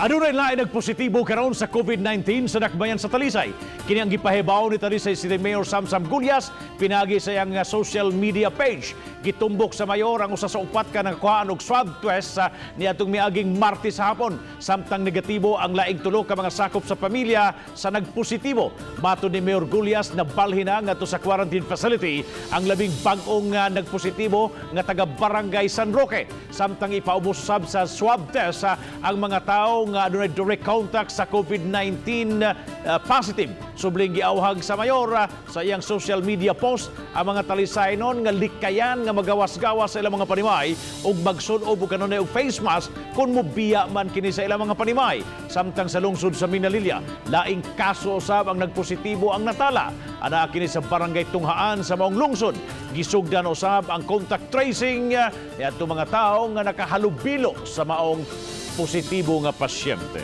Adunay lain nagpositibo karon sa COVID-19 sa dakbayan sa Talisay. Kini ang gipahibaw ni Talisay City Mayor Samsam Gullas pinaagi sa iyang social media page. Gitumbok sa mayor ang usa sa upat ka nakakuhaan og swab test sa niadtong miaging Martes sa hapon. Samtang negatibo ang laing tulo ka mga sakop sa pamilya sa nagpositibo. Matod ni Mayor Gullas, nabalhin na ngadto sa quarantine facility ang labing bag-ong nagpositibo nga taga Barangay San Roque. Samtang ipaubos usab sa swab test ang mga tawo nga adunay direct contact sa COVID-19 positive. Subling giawhag sa mayor sa iyang social media post ang mga Talisaynon nga likayan nga magawas-gawas sa ilang mga panimay ug magsun-ob og kanunay og face mask kung mobiya man kini sa ilang mga panimay. Samtang sa lungsod sa Minalilla, laing kaso usab ang nagpositibo ang natala. Ana kini sa Barangay Tunghaan sa maong lungsod. Gisugdan usab ang contact tracing niadto mga tawo nga nakahalubilo sa maong positibo nga pasyente.